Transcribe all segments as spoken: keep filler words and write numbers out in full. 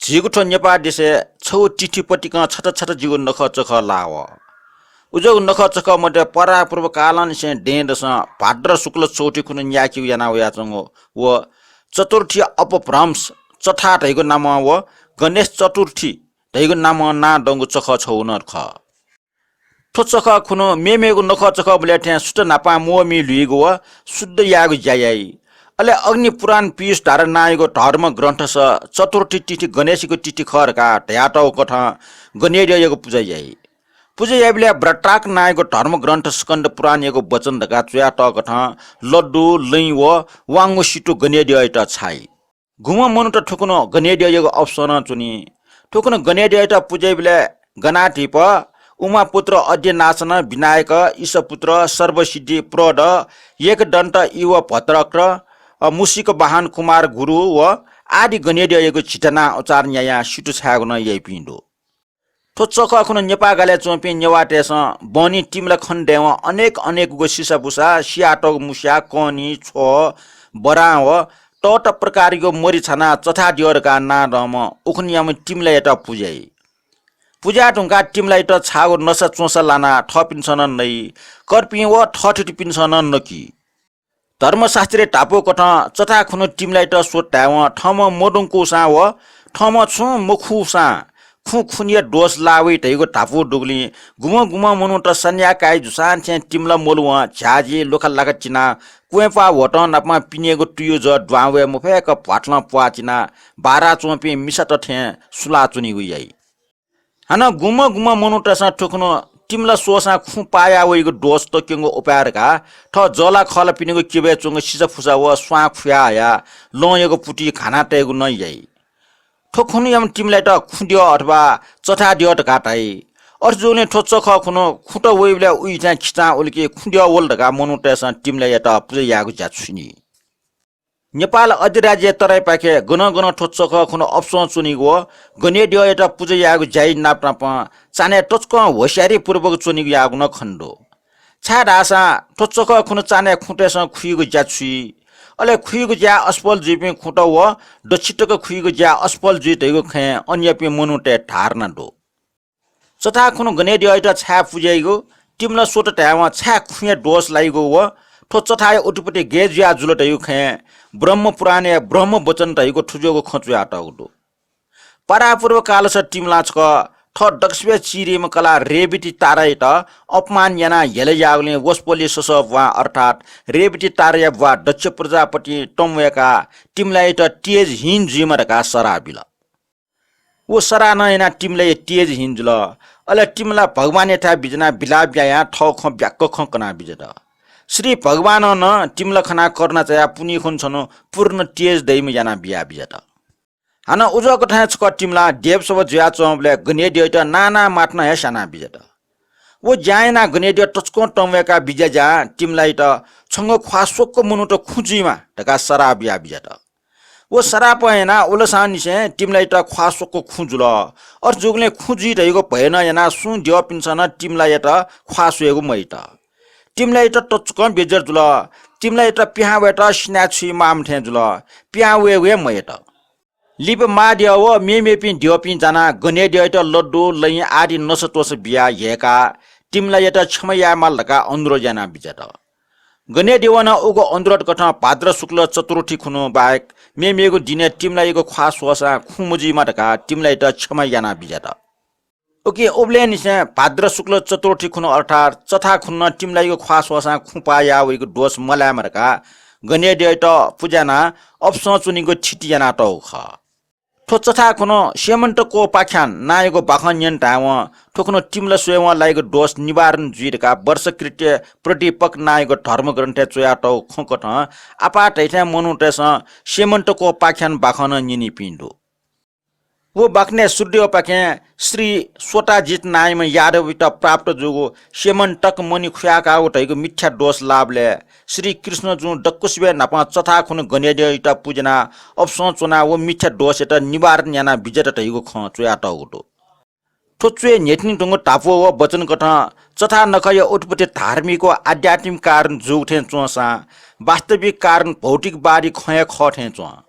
झीगु थ्व नेपाः देशय् छगू तिथि पतिकं छता छता जिगु नखःचखः लाः वः। उज्याःगु नखःचखः मध्ये परापूर्व कालंनिसें दँय्‌दसं भाद्र शुक्ल चौथि खुन्हु न्यायेकेगु याना वयाच्वंगु व चतुर्थी अपभ्रंश चथा धइगु नामं व गणेश चतुर्थी धइगु नामं नां दंगु चखः छगू नं खः। थ्व चखः खुन्हु मेमेगु नखःचखःबलय् थें सुथ न्हापां म्वःमि ल्हुइगु व शुद्ध यायेगु ज्या याइ। अले अग्नि पुराण पीयूष धारा नांयागु धर्म ग्रन्थस चतुर्थी तिथि गणेशयागु तिथि खः धकाः धयातःगु कथं गनेद्यःयागु पुजा याइ। पुजा याइबलय् व्रताक नांयागु धर्म ग्रन्थ स्कन्द पुराणयागु वचन धकाः च्वयातःगु कथं लड्डु, लँय् व वांगु सितु गनेद्यःयात छाइ। गुम्ह मनूत थुकुन्हु गनेद्यःयागु अपसं नं च्वनी। थुकुन्हु गनेद्यःयात पुजा याइबलय् गणाधिप, उमापुत्र, अद्यनाचन, विनायक, ईशपुत्र, सर्वसिद्धि प्रद, एकदन्त, इव भद्रक्र, अ, मूषिक वाहन, कुमार गुरु व आदि गनेद्यःयागु झिता नां उच्चारण यायां सितु छायेगु नं याइपिं दु। थ्व चखः खुन्हु नेपाः गालय् च्वंपिं नेवाःतय्‌सं बहनी तिमिला खनेदयेवं अनेक अनेकगु सिसाबुसा, सियातःगु मुस्या, कनी, छ्वः, बरां व तःता प्रकारयागु मरि छानाः चथाद्यः धकाः नां दंम्ह उखुन्हुयाम्ह तिमिलायात पुजा याइ। पुजा याये धुंकाः तिमिलायात छाःगु नसा च्वंसा लानाः थःपिन्सं नं नइ, कर्पिं व थःथितिपिन्सं नं नकी। धर्मशास्त्रय् धापू कथं चथा खुन्हु तिमिलायात स्वत धायेवं थःम्हं मदुंकूसां व थःम्हं छुं मखूसां खुँ खुनिया दोष लाः वइ धइगु धापू दुगुलिं गुम्ह गुम्ह मनूत सन्याः काइ जूसां थें तिमिला मलुवं झ्याः जी लुखा लाखा चिनाः क्वँय्‌प्वाः ह्वतं नाप पिनेगु तुयु जः दुहां वये मफय्‌क भ्वाथलं प्वाः चिनाः बाराच्वंपिं मिसात थें सुलाच्वनीगु याइ। हानं गुम्ह गुम्ह मनूतय्‌सं थुकुन्हु तिमिला स्वःसां खुँ पाः याः वइगु दोष तक्यंगु उपाय धकाः थः जःलाखःलापिनिगु किबय् च्वंगु सिसाफुसा व स्वां खुया हयाः लँयागु पुतिइ घाना तयेगु नं याइ। थ्व खुन्हुयाम्ह तिमिलायात खुँद्यः अथवा चथाद्यः धकाः धाइ। अथे जूगुलिं थ्व चखः खुन्हु खुँत वइबलय् उइथाय् खिचां उलिकी खुँद्यः वल धकाः मनूतय्‌सं तिमिलायात पुजा यायेगु ज्या छुनि। नेपाल अधिराज्य तराईपाखे गनं गनं थ्व चखः खुन्हु अपसं च्वनीगु व गनेद्यःयात पुजा यायेगु ज्याइ नापनापं चान्हय् तसकं होशियारीपूर्वक च्वनीगु याःगु नं खने दु। छाय्‌धाःसा थ्व चखः खुन्हु चान्हय् खुँतय्‌सं खुइगु ज्या छुइ। अले खुइगु ज्याय् असफल जुइपिं खुँत व दच्छि तक खुइगु ज्याय् असफल जुइ धइगु खँय् अन्यपिं मनूतय् धारणा दु। चथा खुन्हु गनेद्यःयात छाय् पुज्याइगु, तिमिला स्वत धायेवं छाय् खुँया दोष लाइगु व थ्व चथाया उत्पत्ति गय् जुयाः जुल धइगु खँय् ब्रह्मपुराणय् ब्रह्मवचन धइगु थुज्वःगु खँ च्वयातःगु दु। परापूर्व कालस तिमिलां छकः थः दक्वसिबय् चिरीम्ह कलाः रेवती तारायात अपमान यानाः हेला याःगुलिं वसपोलया ससः ब्वाँ अर्थात् रेवती ताराया ब्वाः दक्ष प्रजापतिं तंवय्‌काः तिमिलायात तेजहीन जुइमा धकाः सराप बिल। व सराः नं यानाः तिमिलाया तेजहीन जुल। अले तिमिला भगवानयाथाय् बिज्यानाः बिलाप यायां थःगु खँ ब्याक्क खँ कना बिज्यात। श्री भगवानं नं तिमिला खनाः करुणा चायाः पुन्हि खुन्हु छन्हु पूर्ण तेज दइम्ह यानाः बिया बिज्यात। हानं उज्वःकथं हे छकः तिमिलां देवसभा जुयाच्वंबलय् गनेद्यःयात नाना माथनं हे स्याना बिज्यात। व ज्यां यानाः गनेद्यः तसकं तंवय्‌काः बिज्याज्यां तिमिलायात छंगु ख्वाः स्वक्व मनूत खुँ जुइमा धकाः सराप बिया बिज्यात। व सरापं यानाः उलसांनिसें तिमिलायात ख्वाः स्वक्व खुँ जुल। अथे जूगुलिं खुँ जुइ धइगु भय नं यानाः सुं द्यःपिन्सं नं तिमिलायात ख्वाः स्वयेगु मयात। तिमिलायात तसकं बेइज्जत जुल। तिमिलायात पिहां वयेत सिनाय् छुइ माःम्ह थें जुल। पिहां वयेगु हे मयात। लिपा मां द्यः व मेमेपिं द्यःपिं जानाः गनेद्यःयात लड्डु, लँय् आदि नसा त्वसा बियाः ह्यय्‌काः तिमिलायात क्षमा यायेमाल धकाः अनुरोध याना बिज्यात। गनेद्यवं नं उगु अनुरोध कथं भाद्र शुक्ल चतुर्थी खुन्हु बाहेक मेमेगु दिनय् तिमिलायागु ख्वाः स्वःसां खुँ मजुइमा धकाः तिमिलायात क्षमा याना बिज्यात। उकिं उबलय्‌निसें भाद्र शुक्ल चतुर्थी खुन्हु अर्थात् चथा खुन्हु नं तिमिलायागु ख्वाः स्वःसां खुँ पाः याः वइगु दोष मलायेमा धकाः गनेद्यःयात पुज्यानाः अपसं च्वनीगु थिति यानातःगु खः। थ्व चथा खुन्हु स्यमन्तकोपाख्यान नांयागु बाखं न्यने धायेवं थ्व खुन्हु तिमिला स्वयेवं लाइगु दोष निवारण जुइ धकाः वर्षकृत्य प्रदीपक नांयागु धर्मग्रन्थय् च्वयातःगु खँ कथं आपाः धइथें मनूतय्‌सं स्यमन्तकोपाख्यान बाखं नं न्यनीपिं दु। व बाखनय् सुरुद्यःपाखें श्री स्वताजित नांयाम्ह यादवयात प्राप्त जूगु स्यमन्तक मणि खुयाकाःगु धइगु मिथ्या दोष लाःबलय् श्री कृष्णजुं दक्वसिबय् न्हापां चथा खुन्हु गनेद्यःयात पुज्यानाः अपसं च्वनाः व मिथ्या दोषयात निवारण याना बिज्यात धइगु खँ च्वयातःगु दु। थ्व च्वय् न्ह्यथने धुंगु धापू व वचन कथं चथा नखःया उत्पत्ति धार्मिक व आध्यात्मिक कारण जूगु थें च्वंसां वास्तविक कारण भौतिकवादी खँ हे खः थें च्वं।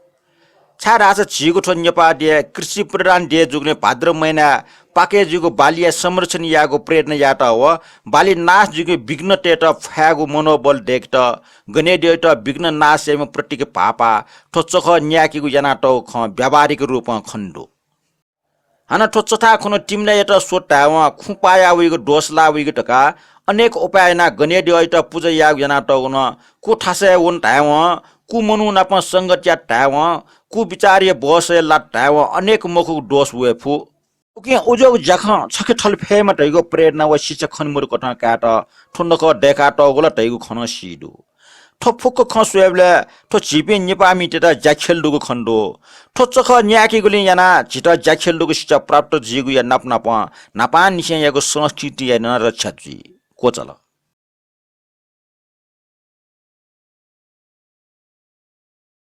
छाय्धाःसा झीगु थ्व नेपाः देय् कृषि प्रधान देय् जूगुलिं भाद्र महिनाय् पाके जूगु बालीया संरक्षण यायेगु प्रयत्न यायेत व बाली नाश जूगु विघ्न तयेत फयागु मनोबल दय्केत गनेद्यःयात विघ्न नाश याइम्ह प्रतीक भाःपाः थ्व चखः न्यायेकेगु यानातःगु खँ व्यावहारिक रूपं खने दु। हानं थ्व चथाय् खँ तिमिलायात स्वत धायेवं खुँ पाया वइगु दोष लाः वइगु धकाः अनेक उपाय यानाः गनेद्यःयात पुजा यायेगु यानातःगु नं कु थासय् वन धायेवं कु मनू नाप संगत यात धायेवं कु विचारया बसय् लात धायेवं अनेक मखुगु दोष वये फु। उकिं उज्याःगु ज्याखँ छखे थल फयेमा धइगु प्रेरणा व शिक्षा खने मदु कथं कायेत थ्व नखः दय्कातःगु ला धइगु खँ नं सी दु। थ्व फुक्क खँ स्वयेबलय् थ्व झीपिं नेपाःमितय्त ज्याख्यल दुगु खने दु। थ्व चखः न्यायेकेगुलिं यानाः झीत ज्याख्यल दुगु शिक्षा प्राप्त जुइगुया नाप नापं न्हापांनिसेंयागु संस्कृतिया नं रक्षा जुइ। क्वचाल।